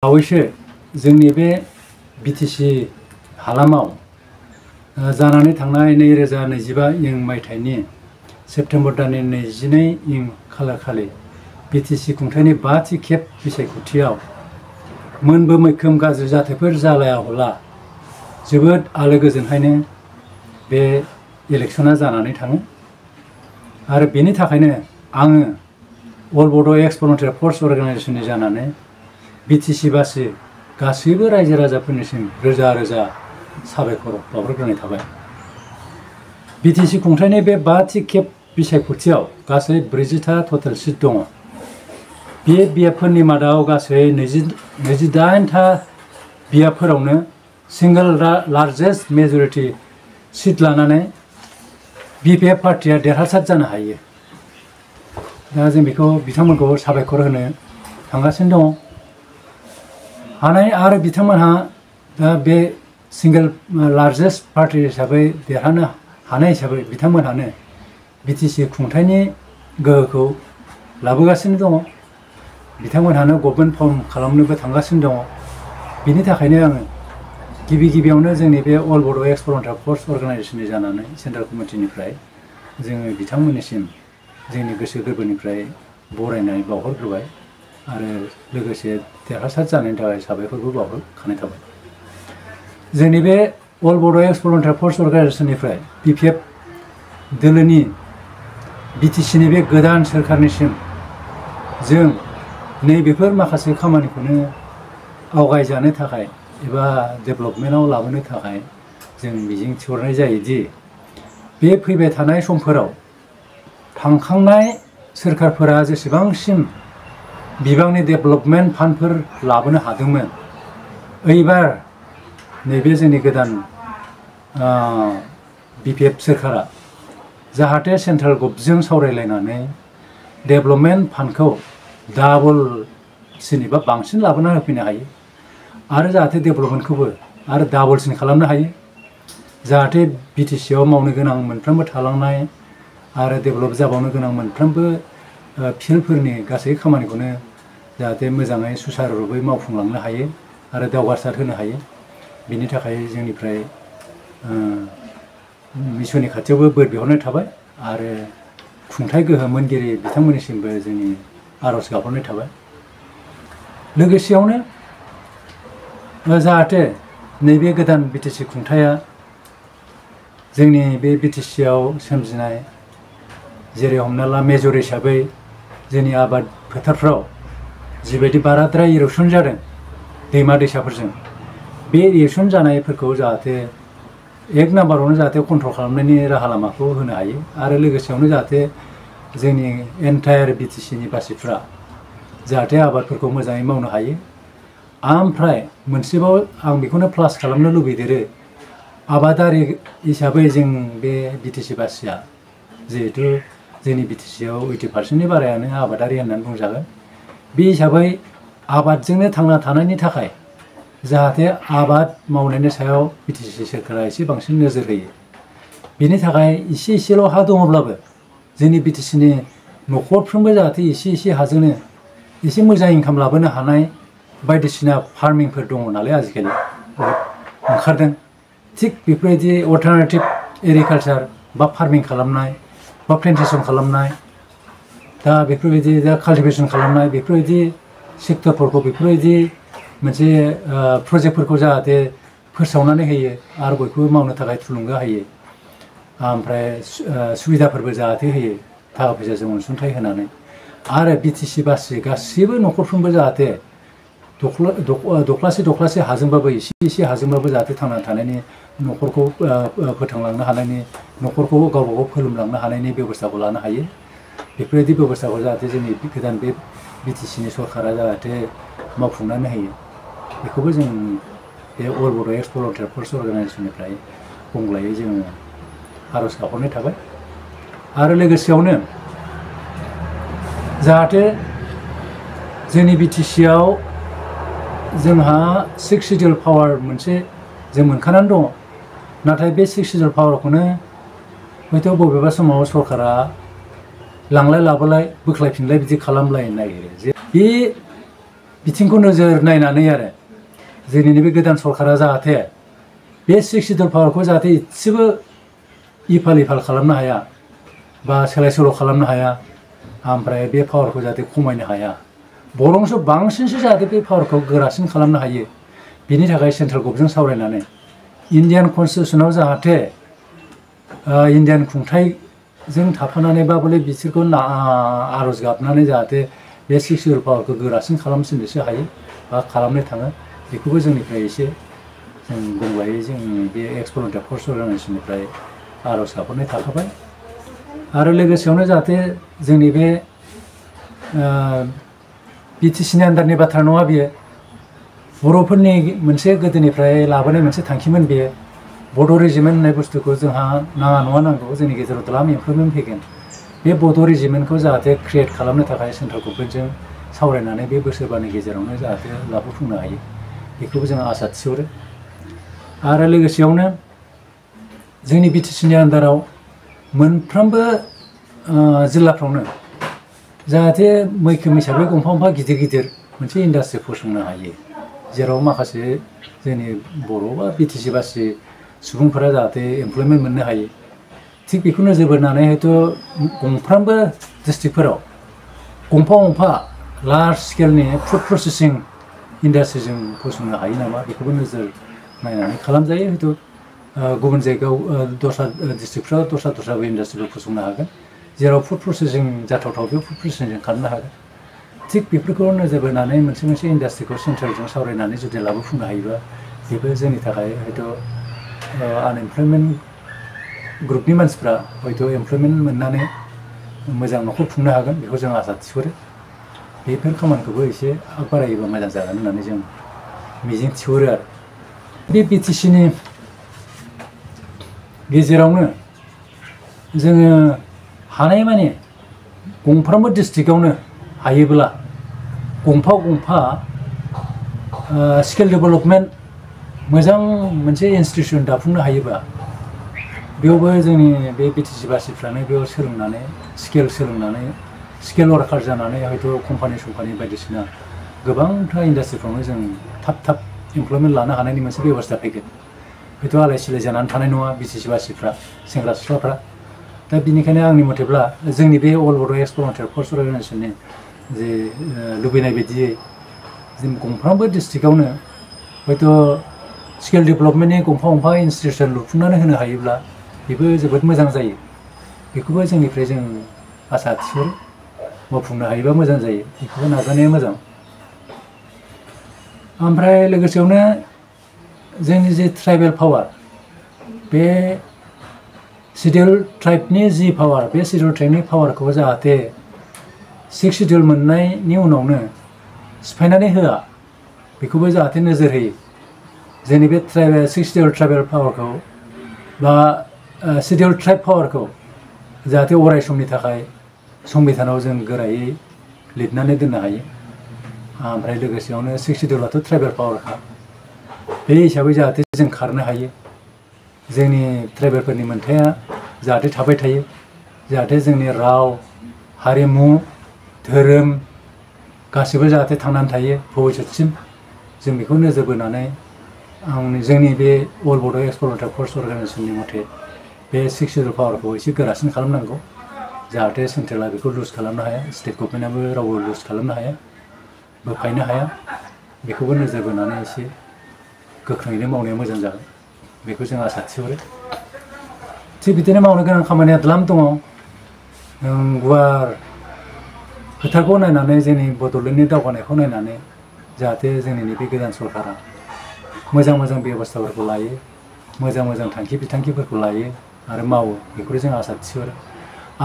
बावैसो जोंनि बे बिटिसि हालामाव जानानै थांनाय 2025 मायथाइनि सेप्तेम्बर दाननि 22 खालारखालि बिटिसि खुंथायनि 5थि खेब बिसायख'थियाव मोनबो मैखोम गाज्रि जाथायफोर जालायाब्ला जोबोद आलो गोजोनहायनो बे इलेक्शना जानानै थाङो आरो बेनि थाखायनो आङो अल बड' एक्स भलुन्टियार फर्स अर्गानाइजेसननि जानानै बिटिसि बासि गासैबो रायजो राजाफोरनिसिम रोजा रोजा साबायखर बावहरग्रोनाय थाबाय। बिटिसि खुंथायनि बे 5थि खेब बिसायख'थियाव गासै 40था टटेल सिट दङ। बे बियाबफोरनि मादाव गासै 28था बियाबफोरावनो सिंगल लार्जेस्ट मेजरिटि सिट लानानै बिपिएफ पार्टिया देरहासार जानो हायो। दा जों बेखौ बिथांमोनखौ साबायखर होनो थांगासिनो दङ। हानाय आरो बिथांमोनहा दा बे सिंगल लार्जेस्ट पार्टि हिसाबै देरहानो हानाय हिसाबै बिथांमोनहानो बिटिसि खुंथायनि गोहोखौ लाबोगासिनो दङ। बिथांमोनहानो गभर्नमेन्ट फर्म खालामनोबो थांगासिनो दङ। बिनि थाखायनो आङो गिबियावनो जोंनि बे अल बड' एक्स भलुन्टियार फर्स अर्गानाइजेसननि जानानै सेन्ट्रेल कमिटिनिफ्राय जोङो बिथांमोननिसिम जोंनि गोसो गोरबोनिफ्राय बरायनाय बावहरग्रोबाय आरो लोगोसे देरहासार जानायनि थाखाय साबायखरबो बावहरखानाय थाबाय। जोंनि बे अल बड' एक्स भलुन्टियार फर्स अर्गानाइजेसननिफ्राय बिपिएफ दोलोनि बिटिसिनि बे गोदान सोरखारनिसिम जों नैबेफोर माखासे खामानिखौनो आवगायजानो थाखाय एबा डेभेलपमेन्टआव लाबोनो थाखाय जों मिजिं थिहरनाय जायोदि बे फैबाय थानाय समफोराव थांखांनाय सोरखारफोरा जेसेबांसिम बिबांनि डेभेलपमेन्ट फान्डफोर लाबोनो हादोंमोन, एबार नैबे जोंनि गोदान बिपिएफ सोरखारा जाहाथे सेन्ट्रेल गभर्नमेन्टजों सावरायलायनानै डेभेलपमेन्ट फान्डखौ डाबलसिन एबा बांसिन लाबोना होफैनो हायो आरो जाहाथे डेभेलपमेन्टखौबो आरो डाबलसिन खालामनो हायो। जाहाथे बिटिसिआव मावनो गोनां मोनफ्रोमबो थालांनाय आरो डेभेलप जाबावनो गोनां मोनफ्रोमबो फिल्डफोरनि गासै खामानिखौनो जाहाथे मोजाङै सुसारुरुपै मावफुंलांनो हायो आरो दावगासार होनो हायो। बिनि थाखाय जोंनिफ्राय इसोरनि खाथियावबो बोर बिहरनाय थाबाय आरो खुंथाय गोहो मोनगिरि बिथांमोननिसिमबो जोंनि आर'ज गाबहरनाय थाबाय। लोगोसेयावनो जाहाथे नैबे गोदान बिटिसि खुंथाया जोंनि बे बिटिसिआव सोमजिनाय जेरै हमना ला मेजर हिसाबै जोंनि आबाद फोथारफ्राव जिबायदि बाराद्राय इर'सन जादों दैमा दैसाफोरजों, बे इर'सन जानायफोरखौ जाहाथे एक नाम्बारावनो जाहाथे कन्ट्रल खालामनायनि राहा लामाखौ होनो हायो आरो लोगोसेयावनो जाहाथे जोंनि एन्टायार बिटिसिनि बासिफ्रा जाहाथे आबादफोरखौ मोजाङै मावनो हायो। ओमफ्राय मोनसेबाव आं बेखौनो प्लास खालामनो लुबैदेरो, आबादारि हिसाबै जों बे बिटिसि बासिया जिहेथु जोंनि बिटिसिआव 80%नि बारायानो आबादारि होननानै बुंजागोन। बे हिसाबै आबादजोंनो थांना थानायनि थाखाय जाहाथे आबाद मावनायनि सायाव बिटिसि सोरखारा एसे बांसिन नोजोर होयो। बिनि थाखाय एसेल' हा दङब्लाबो जोंनि बिटिसिनि न'खरफ्रोमबो जाहाथे एसे हाजोंनो एसे मोजां इनकाम लाबोनो हानाय बायदिसिना फार्मिंफोर दङ नालाय आजिखालि ओंखारदों। थिग बेफोरबायदि अल्टारनेटिभ एग्रिकालचार बा फार्मिं खालामनाय बा प्लेन्टेसन खालामनाय, दा बेफोरबायदि दा काल्टिभेसन खालामनाय, बेफोरबायदि सेक्टरफोरखौ बेफोरबायदि मोनसे प्रजेक्टफोरखौ जाहाथे फोसावनानै होयो आरो बयखौबो मावनो थाखाय थुलुंगा होयो। ओमफ्राय सुबिदाफोरबो जाहाथे होयो थाखा फैसाजों अनसुंथाइ होनानै आरो बिटिसि बासि गासैबो न'खरफ्रोमबो जाहाथे दख्लासे हाजोंबाबो एसे हाजोंबाबो जाहाथे थांना थानायनि न'खरखौ फोथांलांनो हानायनि, न'खरखौ गावबा गाव फोलोमलांनो हानायनि बेब'स्थाखौ लानो हायो। बेफोरबायदि बेब'स्थाखौ जाहाथे जोंनि गोदान बे बिटिसिनि सरकारा जाहाथे मावफुंनानै होयो, बेखौबो जों बे अल बड' एक्स भलुन्टियार फर्स अर्गानाइजेसननिफ्राय बुंलायै जोङो आर'ज गाबहरनाय थाबाय। आरो लोगोसेयावनो जाहाथे जोंनि बिटिसिआव जोंहा 6 सिडिउल पावार मोनसे जों मोनखानानै दङ, नाथाय बे 6 सिडिउल पावारखौनो हयथ' बबेबा समाव सरकारा लांलाय लाबोलाय बोख्लायफिनलाय बिदि खालामलायनो नागिरो। जे बे बिथिंखौ नोजोर नायनानै आरो जोंनि नैबे गोदान सरकारा जाहाथे बे 6 शिड्युल पावारखौ जाहाथे एसेबो इफाल इफाल खालामनो हाया बा सोलाय सोल' खालामनो हाया ओमफ्राय बे पावारखौ जाहाथे खमायनो हाया बरंसो बांसिनसो जाहाथे बे पावारखौ गोरासिन खालामनो हायो बिनि थाखाय सेन्ट्रेल गभर्नमेन्टजों सावरायनानै इन्डियान कन्स्टिटिउसनाव जाहाथे इन्डियान खुंथाइजों थाफानानै बा बले बिसोरखौ आर'ज गाबनानै जाहाथे बे 6 शिड्युल पावारखौ गोरासिन खालामसिननोसो हायो बा खालामनो थाङो बेखौबो जोंनिफ्राय एसे जों गंबायै जोंनि बे एक्स भलुन्टियार फर्स अर्गानाइजेसननिफ्राय आर'ज गाबहरनाय थाखाबाय आरो लोगोसेयावनो जाहाथे जोंनि बे बिटिसिनि आन्दारनि बाथ्रा नङा बियो बर'फोरनि मोनसे गोदोनिफ्राय लाबोनाय मोनसे थांखिमोन बेयो बड' रेजिमेन्ट होननाय बुस्थुखौ जोंहा नाङा नङा नांगौ जोंनि गेजेराव द्लाम इमप्रुभमेन्ट फैगोन बे बड' रेजिमेन्टखौ जाहाथे क्रियेट खालामनो थाखाय सेन्ट्रेल गभर्नमेन्टजों सावरायनानै बे बोसोरबानि गेजेरावनो जाहाथे लाबोफुंनो हायो बेखौबो जों आसा थिहरो आरो लोगोसेयावनो जोंनि बिटिसिनि आन्दाराव मोनफ्रोमबो जिल्लाफ्रावनो जाहाथे मैखोम हिसाबै गंफा गिदिर गिदिर मोनसे इन्डास्ट्रि फसंनो हायो जेराव माखासे जोंनि बर' बा बिटिसि बासि सुबुंफोरा जाहाथे एमप्लयमेन्ट मोननो हायो थिग बेखौ नोजोर बोनानै हयथ' गंफ्रामबो डिस्ट्रिक्टफोराव गंफा लार्ज स्केलनि फुड प्रसेसिं इन्डास्ट्रि जों फसंनो हायो नामा बेखौबो नोजोर नायनानै खालामजायो हयथ' गुबुन जायगायाव दस्रा डिस्ट्रिक्टफ्राव दस्राबो इन्डास्ट्रिफोर फसंनो हागोन जेराव फुड प्रसेसिं जाथावथाव बे फुड प्रसेसिं खालामनो हागोन थिग बेफोरखौ नोजोर बोनानै मोनसे इन्डास्ट्रिखौ सेन्ट्रेलजों सावरायनानै जुदि लाबोफुंनो हायोबा बेबो जोंनि थाखाय हयथ' आनएमप्लयमेन्ट ग्रुपनि मानसिफ्रा हयथ' एमप्लयमेन्ट मोननानै मोजां न'खर खुंनो हागोन बेखौ जों आसा थिहरो बेफोर खामानिखौबो एसे आग बारायोबा मोजां जागोन होननानै जों मिजिं थिहरो आरो बे बिटिसिनि गेजेरावनो जोङो हानायमानि गंफ्रोमबो डिस्ट्रिक्टआवनो हायोब्ला गंफा स्किल डेभेलपमेन्ट मोजां मोनसे इनस्टिटिउसन दाफुंनो हायोबा बेयावबो जोंनि बे बिटिसि बासिफ्रानो बेयाव सोलोंनानै स्किल वार्कार जानानै हयथ' कम्पानि बायदिसिना गोबांथा इन्डास्ट्रिफ्रावनो जों थाब एमप्लयमेन्ट लानो हानायनि मोनसे बेबस्था फैगोन हयथ' आलाय सिलाय जानानै थानाय नङा बिटिसि बासिफ्रा सेंग्रा सिख्लाफ्रा दा बिनिखायनो आंनि मथेब्ला जोंनि बे अल बड' एक्स भलुन्टियार फर्स अर्गानाइजेसननि जे लुबैनाय बायदियै जों गंफ्रामबो डिस्ट्रिक्टआवनो हयथ' स्किल डेभेलपमेन्टनि गंफा इनस्टिटिउसन लुफुंनानै होनो हायोब्ला बेबो जोबोद मोजां जायो बेखौबो जोंनिफ्राय जों आसा थिहरो मावफुंनो हायोबा मोजां जायो बेखौबो नाजानाया मोजां ओमफ्राय लोगोसेयावनो जोंनि जे ट्राइबेल पावार बे शिड्युल ट्राइबनि जि पावार बे शिड्युल ट्राइबनि पावारखौ जाहाथे 6 शिड्युल मोननायनि उनावनो सिफायनानै होआ बेखौबो जाहाथे नोजोर होयो जोंनि बे 6 शिड्युल ट्राइबेल पावारखौ बा शिड्युल ट्राइब पावारखौ जाहाथे अराय समनि थाखाय संबिधानाव जों गोरायै लिरनानै दोननो हायो ओमफ्राय लोगोसेयावनो 6 शिड्युलाथ' ट्राइबेल पावारखा बे हिसाबै जाहाथे जों खारनो हायो जोंनि ट्राइबेलफोरनि मोनथाया जाहाथे थाबाय थायो जाहाथे जोंनि राव हारिमु धोरोम गासिबो जाहाथे थांनानै थायो भबिष्यतसिम जों बेखौ नोजोर बोनानै जोंनि बे अल बड' एक्स भलुन्टियार फर्स अर्गानाइजेसननि मथे बे 6 शिड्युल पावारखौ एसे गोरासिन खालामनांगौ जाहाथे सेन्ट्रेला बेखौ लुज खालामनो हाया स्टेट गभर्नमेन्टआबो रावबो लुज खालामनो हाया बोफायनो हाया बेखौबो नोजोर बोनानै एसे गोख्रोङैनो मावनाया मोजां जागोन बेखौ जों आसा थिहरो थिग बिदिनो मावनो गोनां खामानिया द्लाम दङ गुवार फोथारखौ नायनानै जोंनि बड'लेण्डनि दावगानायखौ नायनानै जाहाथे जोंनि नैबे गोदान सरकारा मोजां बेबस्थाफोरखौ लायो मोजां थांखि बिथांखिफोरखौ लायो आरो मावो बेखौनो जों आसा थिहरो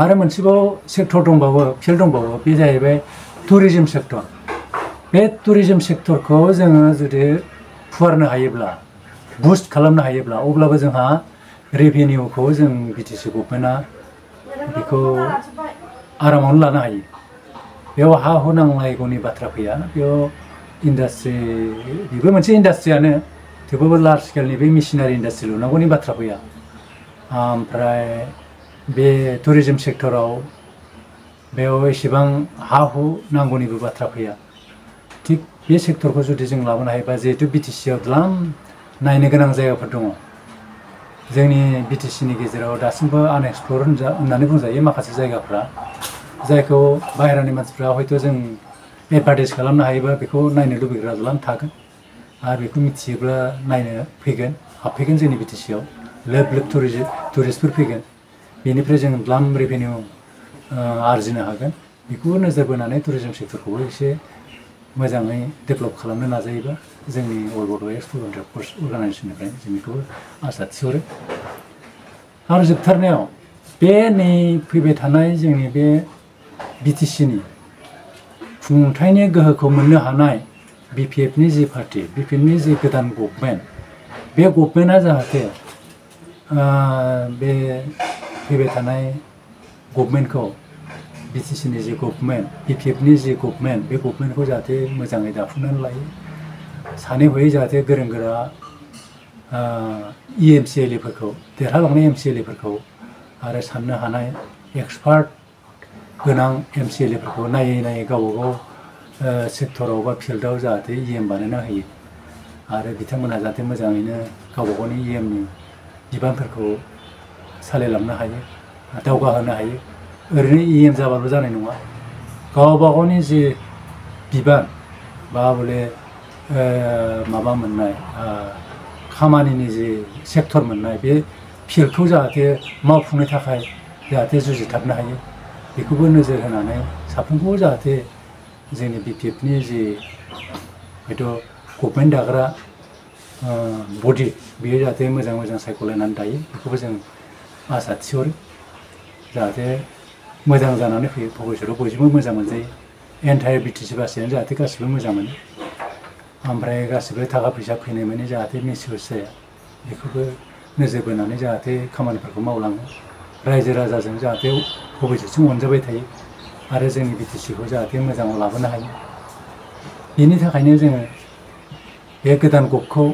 आरो मोनसेबाव सेक्टर दंबावो फिल्ड दंबावो बे जाहैबाय टुरिजम सेक्टर बे टुरिजम सेक्टरखौ जोङो जुदि फुवारनो हायोब्ला बुस्ट खालामनो हायोब्ला अब्लाबो जोंहा रेभिनिउखौ जों बिटिसि गभर्नमेन्टआ बेखौ आरामावनो लानो हायो बेयाव हा हु नांलायगौनि बाथ्रा फैया बेयाव इन्डास्ट्रि बेबो मोनसे इन्डास्ट्रियानो थेवबाबो लार्ज स्केलनि बे मेसिनारि इन्डास्ट्रि लुनांगौनि बाथ्रा फैया ओमफ्राय बे टुरिजम सेक्टराव बेयाव एसेबां हा हु नांगौनिबो बाथ्रा फैया थिग बे सेक्टरखौ जुदि जों लाबोनो हायोबा जिहेतु बिटिसिआव द्लाम नायनो गोनां जायगाफोर दङ जोंनि बिटिसिनि गेजेराव दासिमबो आनएक्सप्लर होननानै बुंजायो माखासे जायगाफ्रा जायखौ बाहेरानि मानसिफ्रा हयथ' जों एडभार्टाइज खालामनो हायोबा बेखौ नायनो लुबैग्रा द्लाम थागोन आरो बेखौ मिथियोब्ला नायनो फैगोन हाबफैगोन जोंनि बिटिसिआव लोब लोब टुरिस्टफोर फैगोन बेनिफ्राय जों द्लाम रेभिनिउ आरजिनो हागोन बेखौ नोजोर बोनानै टुरिजम सेक्टरखौबो एसे मोजाङै डेभेलप खालामनो नाजायोबा जोंनि अल बड' एक्स भलुन्टियार फर्स अर्गानाइजेसननिफ्राय जों बेखौबो आसा थिहरो आरो जोबथारनायाव बे नै फैबाय थानाय जोंनि बे बिटिसिनि खुंथायनि गोहोखौ मोननो हानाय बिपिएफनि जि पार्टि बिपिएफनि जि गोदान गभर्नमेन्ट बे गभर्नमेन्टआ जाहाथे बे फैबाय थानाय गभर्नमेन्टखौ बिटिसिनि जि गभर्नमेन्ट बिपिएफनि जि गभर्नमेन्ट बे गभर्नमेन्टखौ जाहाथे मोजाङै दाफुंनानै लायो सानै हयै जाहाथे गोरों गोरा एमसिएलएफोरखौ देरहालांनाय एमसिएलएफोरखौ आरो साननो हानाय एक्सपार्ट गोनां एमसिएलएफोरखौ नायै नायै गावबा गाव सेक्टराव बा फिल्डआव जाहाथे इएम बानायना होयो आरो बिथांमोनहा जाहाथे मोजाङैनो गावबा गावनि इएमनि बिबानफोरखौ सालायलांनो हायो दावगाहोनो हायो ओरैनो इएम जाबाल' जानाय नङा गावबा गावनि जि बिबान बा बले माबा मोननाय खामानिनि जि सेक्टर मोननाय बे फिल्डखौ जाहाथे मावफुंनो थाखाय जाहाथे जुजिथाबनो हायो बेखौबो नोजोर होनानै साफ्रोमखौबो जाहाथे जोंनि बिपिएफनि जि हयथ' गभर्नमेन्ट दाग्रा बडि बेयो जाहाथे मोजां मोजां सायख'लायनानै दायो बेखौबो जों आसा थिहरो जाहाथे मोजां जानानै फैयो भबिष्यतआव बयजोंबो मोजां मोनजायो एन्टायार बिटिसि बासियानो जाहाथे गासिबो मोजां मोनो ओमफ्राय गासिबो थाखा फैसा फैनाय माने जाहाथे मिसइउस जाया बेखौबो नोजोर बोनानै जाहाथे खामानिफोरखौ मावलाङो रायजो राजाजों जाहाथे भबिष्यतसिम अनजाबाय थायो आरो जोंनि बिटिसिखौ जाहाथे मोजाङाव लाबोनो हायो बेनि थाखायनो जोङो बे गोदान गभखौ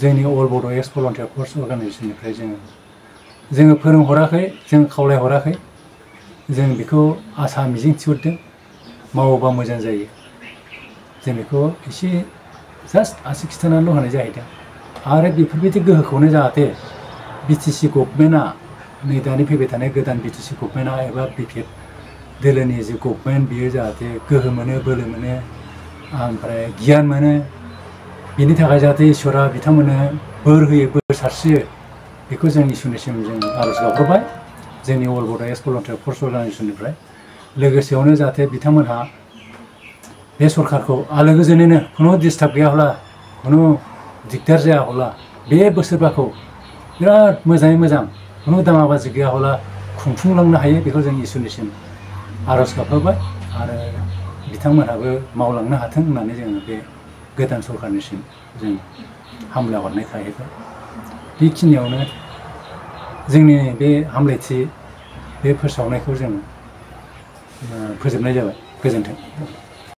जोंनि अल बड' एक्स भलुन्टियार फर्स अर्गानाइजेसननिफ्राय जोङो फोरोंहराखै जों खावलायहराखै जों बेखौ आसा मिजिं थिहरदों मावोबा मोजां जायो जों बेखौ एसे जास्ट आसि खिथानानैल' होनाय जाहैदों आरो बेफोरबायदि गोहोखौनो जाहाथे बिटिसि गभर्नमेन्टआ नै दानि फैबाय थानाय गोदान बिटिसि गभर्नमेन्टआ एबा बिपिएफ दोलोनि जि गभर्नमेन्ट बियो जाहाथे गोहो मोनो बोलो मोनो ओमफ्राय गियान मोनो बिनि थाखाय जाहाथे इसोरा बिथांमोननो बोर होयो बोर सारस्रियो बेखौ जों इसोरनिसिम जों आर'ज गाबहरबाय जोंनि अल बड' एक्स भलुन्टियार फर्स अर्गानाइजेसननिफ्राय लोगोसेयावनो जाहाथे बिथांमोनहा बे सरकारखौ आलो गोजोनैनो खुनु डिस्टार्ब गैयाब्ला खुनु दिगदार जायाब्ला बे बोसोरबाखौ बिराद मोजाङै मोजां खुनु दाङाबाजि गैयाब्ला खुंफुंलांनो हायो बेखौ जों इसोरनिसिम आर'ज गाबहरबाय आरो बिथांमोनहाबो मावलांनो हाथों होननानै जोङो बे गोदान सरकारनिसिम जों हामलायहरनाय थाहैबाय बेखिनियावनो जोंनि बे हामलायथि बे फोसावनायखौ जों फोजोबनाय जाबाय गोजोन्थों।